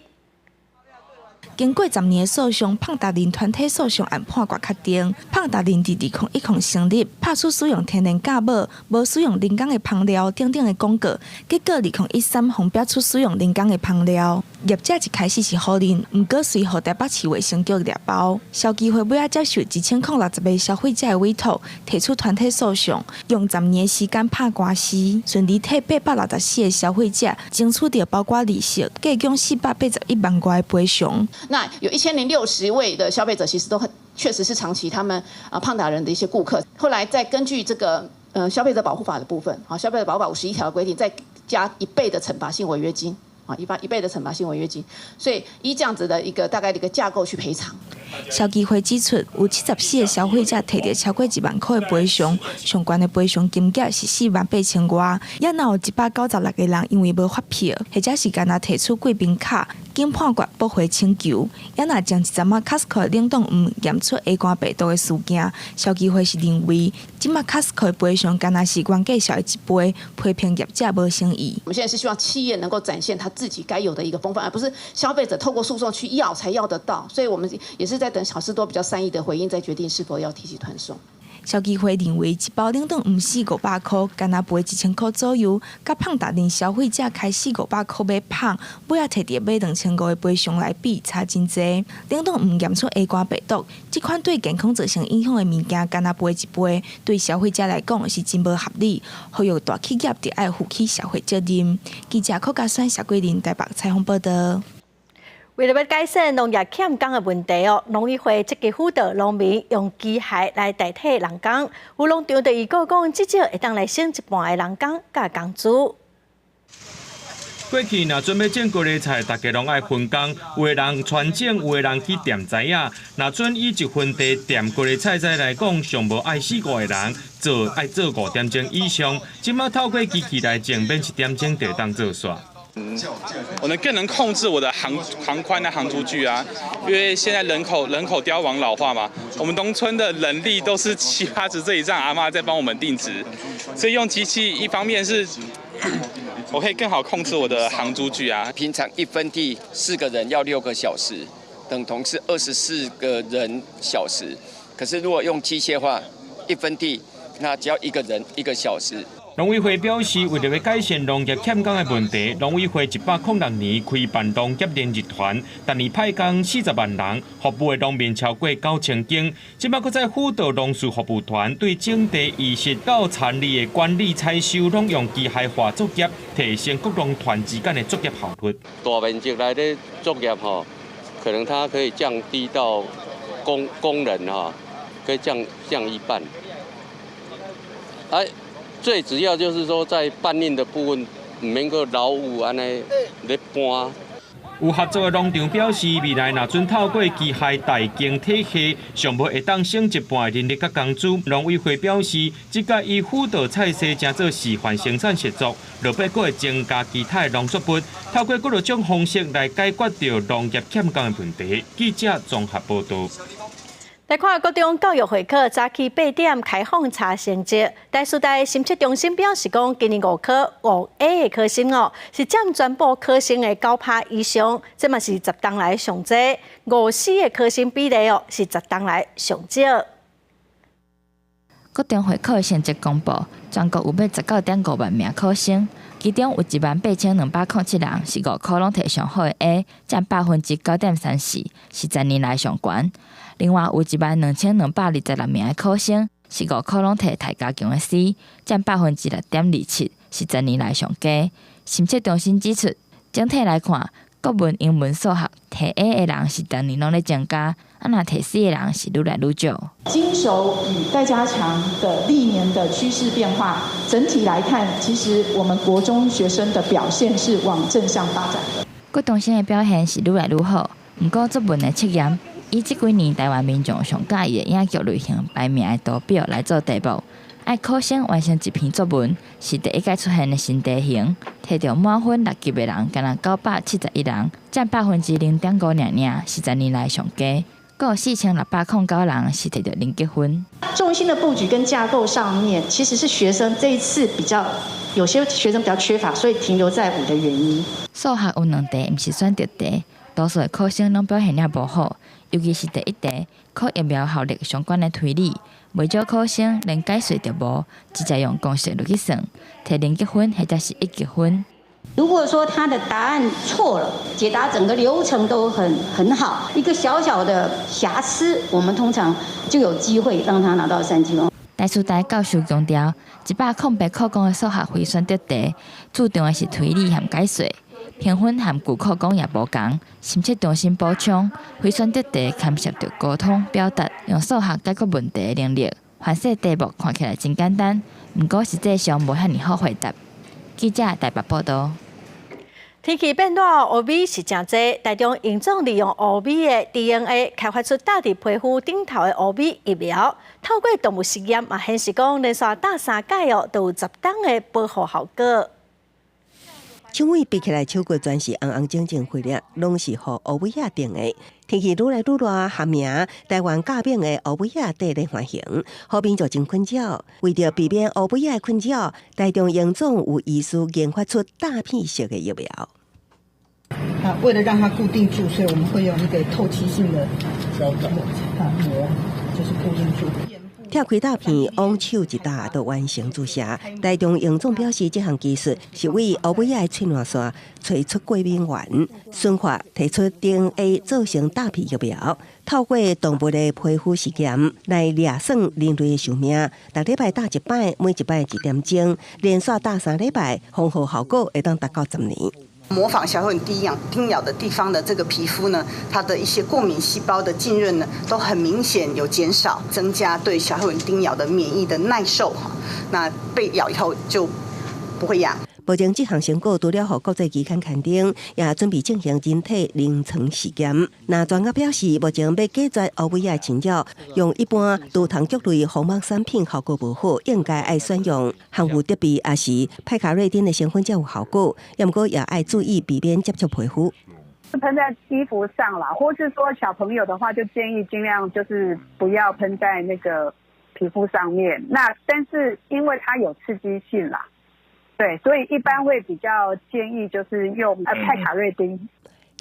經過10年的訴訟，麭達人團體訴訟案判決確定。麭達人佇2010成立，拍出使用天然酵母、無使用人工的香料等等的廣告。結果2013予標出使用人工的香料。業者一開始是否認，毋過隨予台北市衛生局掠包。消基會尾仔接受1060個消費者的委託，提出團體訴訟，用10年時間拍官司，順利替864個消費者爭取著包括利息，計共481萬外的賠償。那有1060位的消費者，其實都很確實是長期他們啊胖達人的一些顧客。後來再根據這個消費者保護法的部分，啊消費者保護法51條規定，再加一倍的懲罰性違約金，啊一倍的懲罰性違約金，所以依這樣子的一個大概的一個架構去賠償。消基會指出，有74個消費者提著超過1萬塊的賠償，上懸的賠償金額是4萬8千外。也若有196個人因為無發票，或者是干焦提出貴賓卡，經判決駁回請求。也若前一陣仔 Costco 冷凍黃驗出 A 肝病毒的事件，消基會是認為，這馬 Costco 的賠償干焦是原價小的一倍，批評業者無誠意。我們現在是希望企業能夠展現他自己該有的一個風範，而不是消費者透過訴訟去要才要得到。所以我們也是在等好市多比較善意的回應，再決定是否要提起團訟。消基會認為，一包冷凍黃4、500塊，干焦賠1000塊左右，佮麭達人消費者開4、500塊買麭，尾仔提著買2500的賠償來比，差真濟。冷凍黃驗出 A 肝病毒，這款對健康造成影響的物件，干焦賠一倍，對消費者來講是真無合理。呼籲大企業著愛負起社會責任。記者柯家選、謝桂林台北採訪報道。為了欲改善農業欠工的問題哦，農委會積極輔導農民用機械來代替人工。有農場就預估講，至少會當來省一半的人工佮工資。過去若準欲種高麗菜，大家攏愛分工，有的人傳種，有的人去掂栽仔。若準以一分地掂高麗菜栽來講，上無愛四五個人做，愛做5點鐘以上。這馬透過機器來種，免一點鐘就會當做煞。我能更能控制我的行行寬的行株距啊，因為現在人口凋亡老化嘛，我們農村的人力都是70、80歲以上阿嬤在幫我們定植，所以用機器一方面是我可以更好控制我的行株距啊。平常一分地四個人要6個小時，等同是24個人小時，可是如果用機械化，一分地那只要一個人一個小時。農委會表示，為了欲改善農業欠工的問題，農委會106年開辦農業聯日團，逐年派工40萬人，服務的農民超過9000間。這馬閣再輔導農事服務團，對種地藝術到田裡的管理採收，攏用機械化作業，提升各農團之間的作業效率。大面積來咧作業吼，可能它可以降低到工人哈，可以降一半。哎。最主要就是說，在搬運的部分，毋免閣勞務按呢咧搬。有合作的農場表示，未來若準透過機械代耕體系，上無會當省一半的人力佮工資。農委會表示，這個以輔導菜薒成做示範生產實作，落尾閣會增加其他的農作物，透過幾多種方式來解決著農業欠工的問題。記者綜合報道。來看國中教育會考早起8點開放查成績，台師大心測中心表示講，今年五科5A 的考生哦，是佔全部考生的9%以上，這嘛是10冬來上濟。5C 的考生比例哦，是10冬來上少。國中會考的成績公布，全國有89.5萬名考生，其中有18,207人是五科攏提上好的 A，佔9.34%，是10年來上懸。另外有12,226名的考生是五科攏提刣加強的 C，佔6.27%，是10年來上低。心測中心指出，整體來看，國文、英文、數學提 A 的人是逐年攏咧增加，啊若提 C 的人是愈來愈少。精熟與待加強的歷年的趨勢變化，整體來看，其實我們國中學生的表現是往正向發展的。國中生的表現是愈來愈好，毋過作文的測驗，以這幾年台灣民眾上佮意的影劇類型排名的圖表來做題目，愛考生完成一篇作文，是第一擺出現的新題型。提著滿分6級的人，干焦971人，佔0.5%爾爾，是10年來上低。閣有4609人是提著零級分。重心的布局跟架構上面，其實是學生這一次比較有些學生比較缺乏，所以停留在5的原因。數學有兩題，毋是選擇題，多數的考生攏表現也無好，尤其是第一題考疫苗效力相關的推理，袂少考生連解說都無，直接用公式落去算，提零級分或者是一級分。如果說他的答案錯了，解答整個流程都很好，一個小小的瑕疵，我們通常就有機會讓他拿到3級分。台師大教授強調，108考公的數學非選擇題，注重的是推理和解說，評分和舊課綱也無仝。心測中心補充，非選擇題牽涉著溝通表達、用數學解決問題的能力。凡勢題目看起來真簡單，毋過實際上無遐爾好回答。記者台北報道。天氣變熱，烏米是誠濟。台中榮總利用烏米的 DNA 開發出打佇皮膚頂頭的烏米疫苗，透過動物實驗嘛顯示講，連續打三擺哦，都有10冬的保護效果。手尾比起來，手骨全是紅紅腫腫血粒，攏是予烏尾仔叮的。天氣愈來愈熱，和名台灣甲猛的烏尾仔綴咧歡迎，予民眾真困擾。為著避免烏尾仔的困擾，台中榮總有醫師研發出貼片式的疫苗。啊，為了讓它固定住，所以我們會用一個透氣性的膠膜，就是固定住。拆開貼片，往手一搭就完成注射。台中榮總表示，這項技術是為烏尾仔的喙瀾線揣出過敏原，順化提出 DNA 做成貼片疫苗，透過動物的皮膚實驗來量算人類的壽命。逐禮拜打一擺，每一擺一點鐘，連續打3禮拜，防護效果會當達到10年。模仿小黑蚊叮咬的地方的這個皮膚呢，它的一些過敏細胞的浸潤呢，都很明顯有減少，增加對小黑蚊叮咬的免疫的耐受哈。那被咬以後就不會癢。目前這項成果除了予國際期刊刊登，也準備進行人體臨床試驗。那專家表示，目前欲解決烏尾仔侵擾，用一般除蟲菊類防蚊產品效果無好，應該愛選用含有德幣抑是派卡瑞丁的成分才有效果。毋過也愛注意避免接觸皮膚。噴在衣服上啦，或是說小朋友的話，就建議盡量就是不要噴在那個皮膚上面。那但是因為它有刺激性啦。對，所以一般會比較建議就是用派卡瑞丁。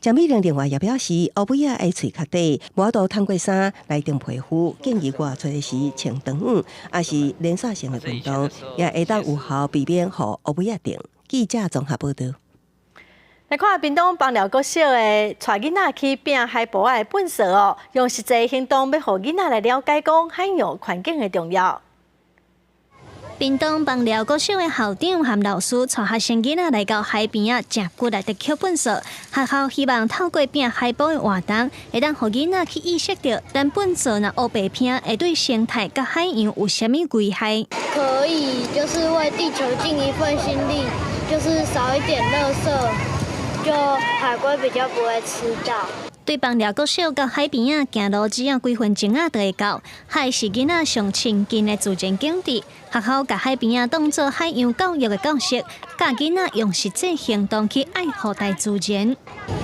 鄭美玲另外也表示，烏尾仔的喙較短，無法度通過衫來叮皮膚，建議外出時穿長褲，抑是連續性的運動，也會當有效避免予烏尾仔叮。記者綜合報道。來看屏東枋寮國小的帶囡仔去拚海埔仔的糞埽哦，用實際行動欲予囡仔來了解講海洋環境的重要。屏東枋寮國小的校長和老師帶學生囡仔來到海邊仔，誠骨力的抾糞埽。學校希望透過拚海埔的活動，會當予囡仔去意識著，咱糞埽若烏白拚，會對生態佮海洋有啥物危害。可以，就是為地球盡一份心力，就是少一點垃圾，就海龜比較不會吃到。對枋寮國小到海邊仔行路只要幾分鐘仔就會到，海是囡仔上親近的自然景致。學校共海邊仔當做海洋教育的教室，教囡仔用實際行動去愛護大自然。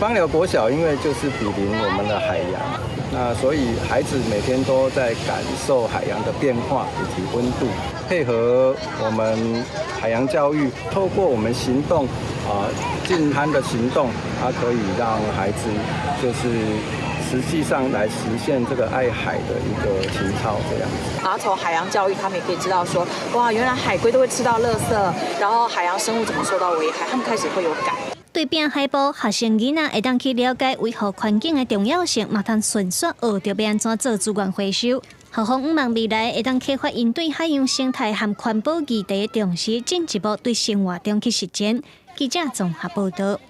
枋寮國小因為就是毗鄰我們的海洋，那所以孩子每天都在感受海洋的變化以及溫度，配合我們海洋教育，透過我們行動啊，淨灘的行動，它可以讓孩子就是實際上來實現這個愛海的一個情操，這樣子。然後從海洋教育，他們也可以知道說，哇，原來海龜都會吃到垃圾，然後海洋生物怎麼受到危害，他們開始會有感。對拚海埔，學生囡仔會當去了解維護環境的重要性，嘛通順紲學著欲按怎做資源回收。校方向望未來會當啟發𪜶對海洋生態和環保議題的重視，進一步對生活中去實踐。記者綜合報道。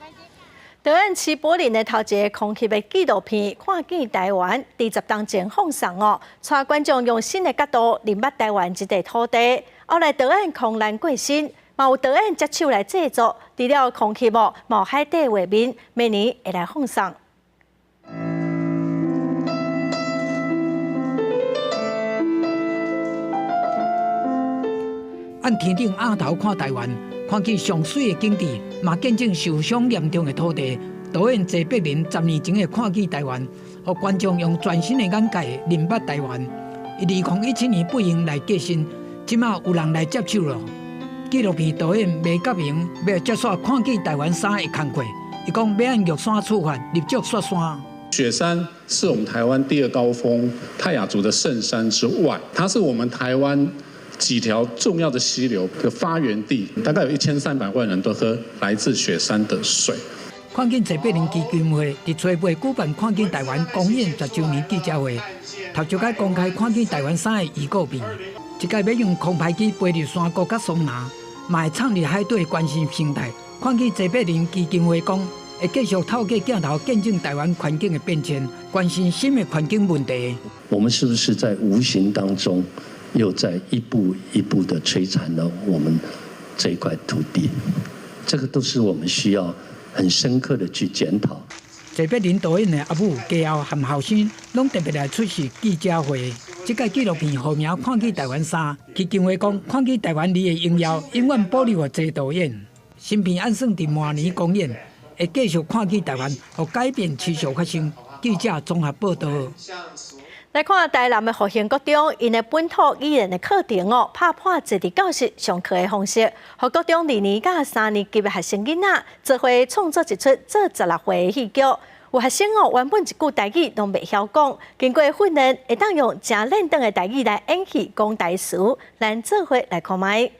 台導演齊柏林的頭一个空翕的紀錄片《看見台灣》，佇十冬前放送哦，帶觀眾用新的角度認捌台灣這塊土地。後來導演空難過身，嘛有導演接手來製作，除了空翕哦，嘛有海底畫面，明年會來放送。按天頂額頭看台灣，看見上媠的景致，嘛見證受傷嚴重的土地。導演謝柏林10年前的《看見台灣》，予觀眾用全新的眼界認捌台灣。伊2017年不幸來過身，這馬有人來接手囉。紀錄片導演梅國榮欲接續《看見台灣三》的工課，伊講欲按玉山出發，入足雪山。雪山是我們台灣第二高峰泰雅族的聖山之外，它是我們台灣幾條重要的溪流的發源地，大概有1300萬人都喝來自雪山的水。看見謝柏林基金會佇初八舉辦看見台灣公演10週年記者會，頭一擺公開看見台灣三的預告片。這擺欲用空拍機飛入山谷佮桑拿，嘛會藏入海底關心生態。看見謝柏林基金會講，會繼續透過鏡頭見證台灣環境的變遷，關心新的環境問題。我們是不是在無形當中，又在一步一步的摧殘了我們這一塊土地？這個都是我們需要很深刻的去檢討。謝柏林導演的阿母、家後和後生，攏特別來出席記者會。這擺紀錄片號名《看見台灣三》，基金會講《看見台灣二》的榮耀永遠保留予謝導演。新片按算佇明年公演，會繼續看見台灣，予改變持續發生。記者綜合報道。來看台南的復興國中，𪜶的本土語言的課程哦，拍破坐佇教室上課的方式，予國中二年佮三年級的學生囡仔做伙創作一齣做16歲的戲劇。有學生哦，原本一句台語攏袂曉講，經過訓練，會當用誠輪轉的台語來演戲講台詞。咱做伙來看覓。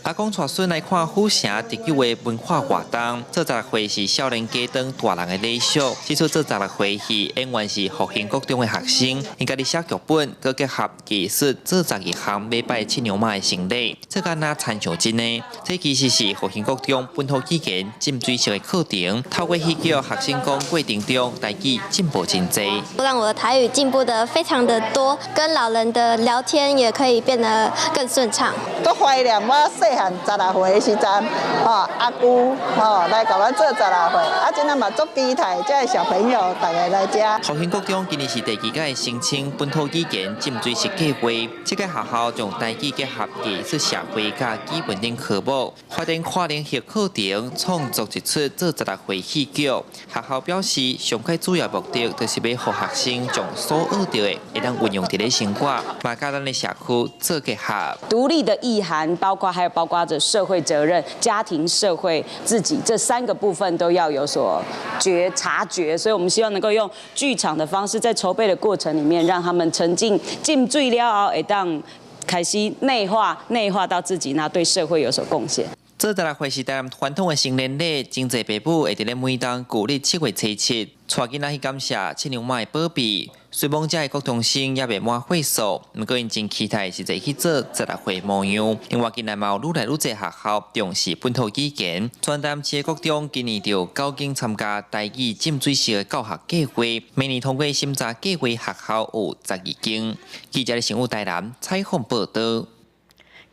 阿公帶孫來看府城特有的文化活動，做16歲是少年家長大人的禮數。這齣做16歲戲演員是復興國中的學生，𪜶家己寫劇本，閣結合藝術做12項禮拜七娘媽的成禮，這敢若親像真的。這其實是復興國中本土語言浸水式的課程，透過戲劇，學生講過程中台語進步真濟。讓我的台語進步得非常的多，跟老人的聊天也可以變得更順暢。足懷念我細漢16歲的時陣，吼阿舅吼來共阮做16歲，啊，這下嘛足期待這个小朋友逐家來遮。復興國中今年是第二屆申請本土語言浸水式計劃，這個學校將台語結合藝術、社會佮基本等科目，發展跨領域課程，創作一齣做16歲戲劇。學校表示，上蓋主要目的就是欲予學生將所學著的會當運用佇咧生活，嘛佮咱的社區做結合。獨立的意涵包括還有包括着社會責任、家庭、社會、自己這三個部分都要有所覺察覺，所以我們希望能夠用劇場的方式，在籌備的過程裡面，讓他們沉浸浸水了後，會當開始內化，內化到自己，那對社會有所貢獻。做16歲是台南傳統的成年禮，真濟爸母會佇咧每當舊曆7月初7，帶囡仔去感謝七娘媽的保庇。雖罔遮的國中生猶未滿歲數，毋過𪜶真期待實際去做16歲模樣。另外，近來嘛有愈來愈濟學校重視本土語言，全台南市的國中今年就有九間參加台語浸水式的教學計劃，明年通過審查計劃學校有12間。記者新聞台南採訪報導。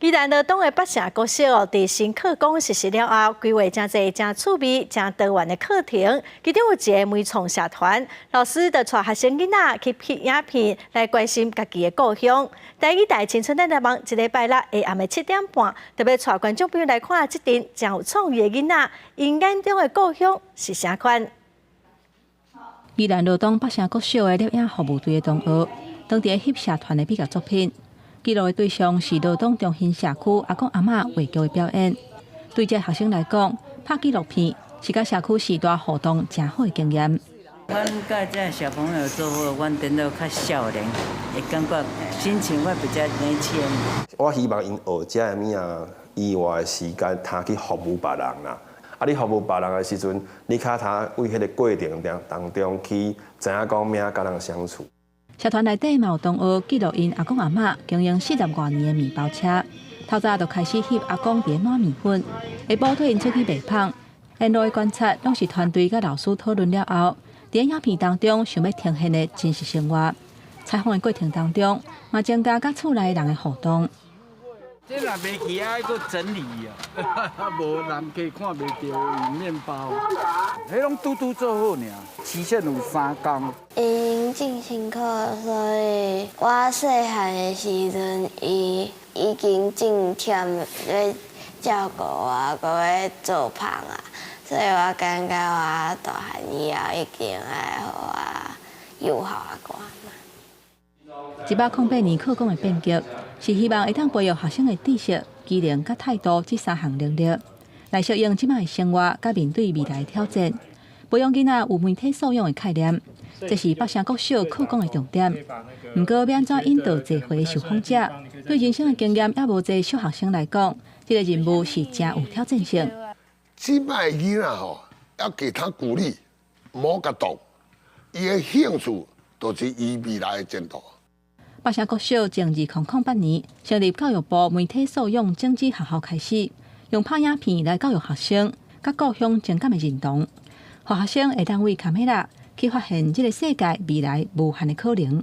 宜蘭羅東的北城國小哦，佇新課綱實施了後，規劃誠濟誠趣味、誠多元的課程。其中有一个媒創社團，老師就帶學生囡仔去拍影片，來關心家己的故鄉。台語台青春咱來望，這禮拜六下暗的7點半，特別帶觀眾朋友來看這陣誠有創意的囡仔，𪜶眼中的故鄉是啥款？宜蘭羅東北城國小的攝影服務隊的同學，當佇翕社團的畢業作品。記錄的對象是羅東中興社區阿公阿嬤話劇的表演。對這學生來講，拍紀錄片是佮社區時代互動誠好的經驗。阮佮這小朋友做伙，阮顛倒較少年，會感覺心情會比較年輕。我希望𪜶學這个物仔以外的時間，通去服務別人啦。啊，你服務別人的時陣，你較通為彼个過程當中去知影講欲按怎佮人相處。社團內底嘛有同學記錄𪜶阿公阿嬤經營40外年的麵包車，透早就開始翕阿公佇咧撋麵粉，下晡綴𪜶出去賣麭。沿路的觀察，攏是團隊佮老師討論了後，佇影片當中想欲呈現的真實生活。採訪的過程當中，嘛增加佮厝內人的互動。這若袂去愛閣整理啊，無人客看袂著麵包，彼攏拄拄做好爾，期限有3工。𪜶真辛苦，所以我細漢的時陣，伊已經真忝咧照顧我，閣咧做麭啊，所以我感覺我大漢以後一定愛予我友好仔看嘛。108年課綱的變革，是希望會當培育學生的知識、技能佮態度這三項能力，來適應這擺的生活，佮面對未來的挑戰，培養囡仔有媒體素養的概念，這是北城國小課綱的重點。毋過，欲按怎引導濟歲的受訪者，對人生的經驗猶無濟小學生來講，這個任務是誠有挑戰性。這擺囡仔吼，要給他鼓勵，無共動，伊的興趣就是伊未來的前途。北城國小從2008年成立教育部媒體素養種子學校開始，用拍影片來教育學生，佮故鄉情感的認同，予學生會當為卡梅拉去發現這個世界未來無限的可能。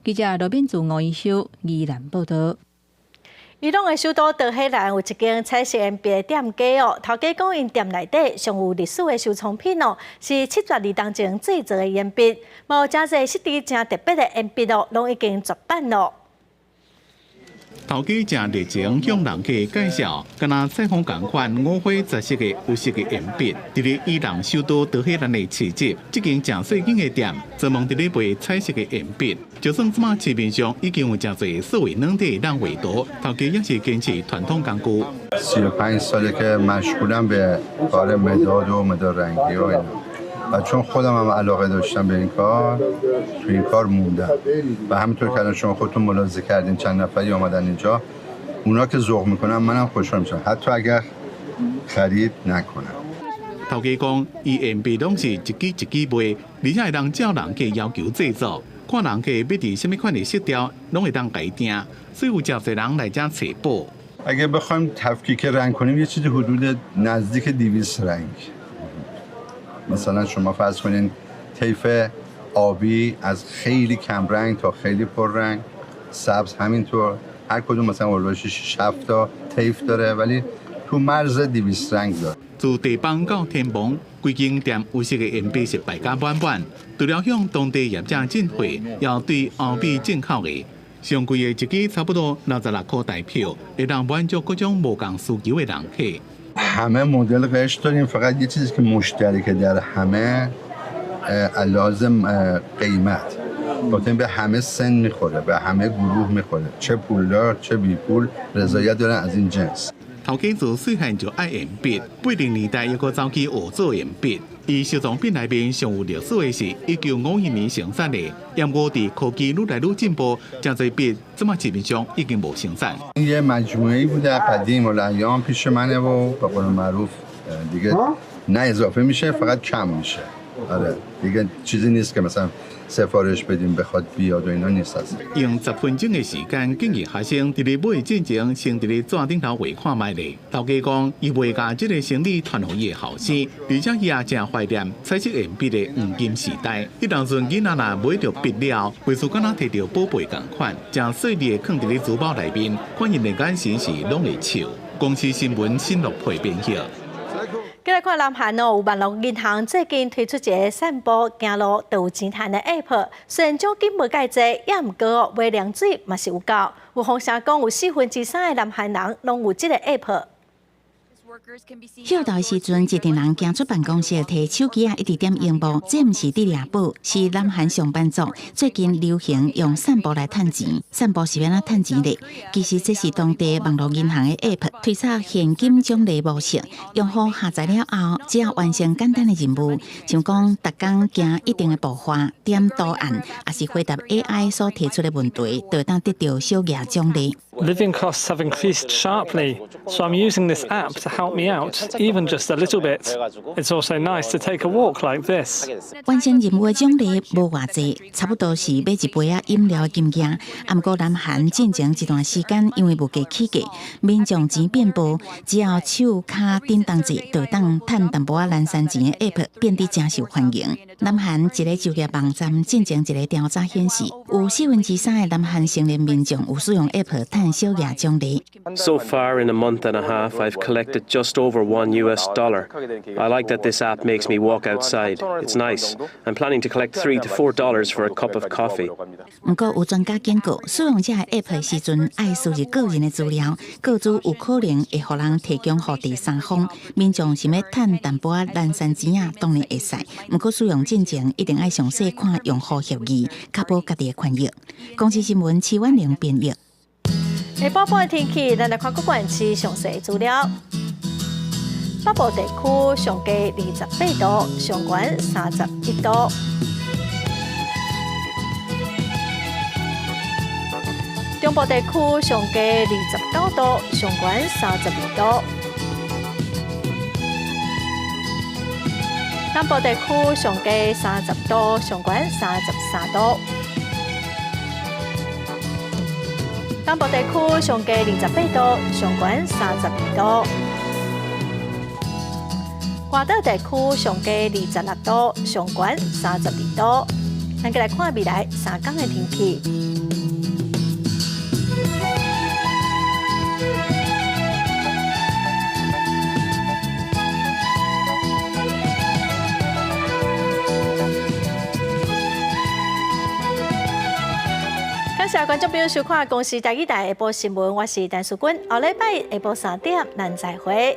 記者羅敏祖、吳怡修，宜蘭報導。伊朗的首都德黑蘭有一間彩色鉛筆的店家哦，頭家講𪜶店內底上有歷史的收藏品哦，是72冬前製造的鉛筆，嘛有誠濟質地誠特別的鉛筆哦，攏已經絕版咯。頭家誠熱情向人客介紹，敢若採訪仝款五花雜色的有色的鉛筆，佇咧伊朗首都德黑蘭的市集，這間誠細間的店，專門佇咧賣彩色的鉛筆。就算這馬市面上已經有誠濟數位軟體當畫圖，頭家也是堅持傳統工具。 35 ساله که مشغولم به کار مداد و مداد رنگی و اینا و چون خودم هم علاقه داشتم به این کار، تو این کار موندم و همینطور که الان شما خودتون ملاحظه کردین، چند نفری آمدن اینجا، اونا که ذوق میکنن منم خوشحال میشم، حتی اگر خرید نکنم. 頭家講，伊鉛筆攏是一支一支賣，而且會當照人客要求製作，看人客欲佇啥物款的色調，攏會當共伊訂，所以有誠濟人來遮揣寶。 اگه بخوایم تفکیک رنگ کنیم، یه چیزی حدود نزدیک 200 رنگ. مثلا شما فرض کنین طیف آبی از خیلی کم رنگ تا خیلی پر رنگ، سبز همینطور، هر کدوم مثلا حول و حوش 6 7 تا طیف داره، ولی تو مرز 200 رنگ داره. 自地邦到天王，規間店有色的鉛筆是擺甲滿滿。除了向當地業者進貨，也對歐美進口的。上貴的一支差不多66箍台票，會當滿足各種無仝需求的人客。 همه مدل قشر داریم، فقط یه چیزی که مشترکه در همه لازم قیمت به همه سن میخوره، به همه گروه میخوره، چه پولدار چه بی پول رضایت دارن از این جنس. 頭家自細漢就愛鉛筆，80年代猶閣走去學做鉛筆。伊收藏品內面上有歷史的是1951年生產的，毋過佇科技愈來愈進步，誠濟筆這馬市面上已經無生產。 یه مجموعه ای بوده قدیم الایام پیش منه و به قول معروف دیگه نه اضافه میشه، فقط کم میشه. آره دیگه، چیزی نیست که مثلا سفارش بدیم بخواد بیاد و اینا نیست اصلا. 用10分鐘的時間，建議學生佇咧買進前，先佇咧紙頂頭畫看覓咧。頭家講，伊袂共這个生意傳予伊的後生，而且伊也誠懷念彩色鉛筆的黃金時代。彼當陣囡仔若買著筆了，畫術敢若提著寶貝仝款，誠細膩的囥佇咧書包內面，看𪜶的眼神是攏會笑。公視新聞新樂配編譯。繼來看南韓哦，有網路銀行最近推出一个散步行路就有錢趁的 App，雖然獎金無蓋濟，也毋過哦，買涼水嘛是有夠。有風聲講，有3/4的南韓人攏有這个 App。歇晝時陣，一陣人行出辦公室，提手機仔，一直點螢幕。這毋是佇掠寶，是南韓上班族最近流行用散步來趁錢。散步是欲按怎趁錢咧？其實這是當地網路銀行的 App 推出現金獎勵模式，用戶下載了後，只要完成簡單的任務，像講逐工行一定的步伐、點圖案，抑是回答 AI 所提出的問題，就會當得著小額獎勵。Living costs have increased sharply, so I'm using this app to help me out, even just a little bit. It's also nice to take a walk like this. 完成任務的獎勵無偌濟，差不多是買一杯仔飲料的金額。啊，毋過南韓進前一段時間，因為物價起價，民眾錢變薄，只要手跤振動者，就會當趁淡薄仔零散錢的 App 變得誠受歡迎。南韓一个就業網站進前一个調查顯示，有3/4的南韓成年民眾有使用 App 趁小額獎勵。 So far in a month and a half, I've collected just over $1 US. I like that this app makes me walk outside. It's nice. I'm planning to collect $3 to $4 for a cup of coffee. 毋過有專家警告，使用這个 App 的時陣，愛輸入個人的資料，個資有可能會予人提供予第三方。民眾想欲趁淡薄仔零散錢仔，當然會使。毋過使用進前一定愛詳細看用戶協議，確保家己的權益。公視新聞徐婉玲編譯。下晡半的天氣，咱來看各縣市詳細資料。北部地區上低28度，上懸31度。中部地區上低29度，上懸32度。南部地區上低30度，上懸33度。東部地區上低28度，上懸32度。外島地區上低26度，上懸32度。咱閣來看未來3天的天氣。感謝觀眾朋友收看《公視台語台》下晡新聞，我是陳淑君。後禮拜下晡3點，咱再會。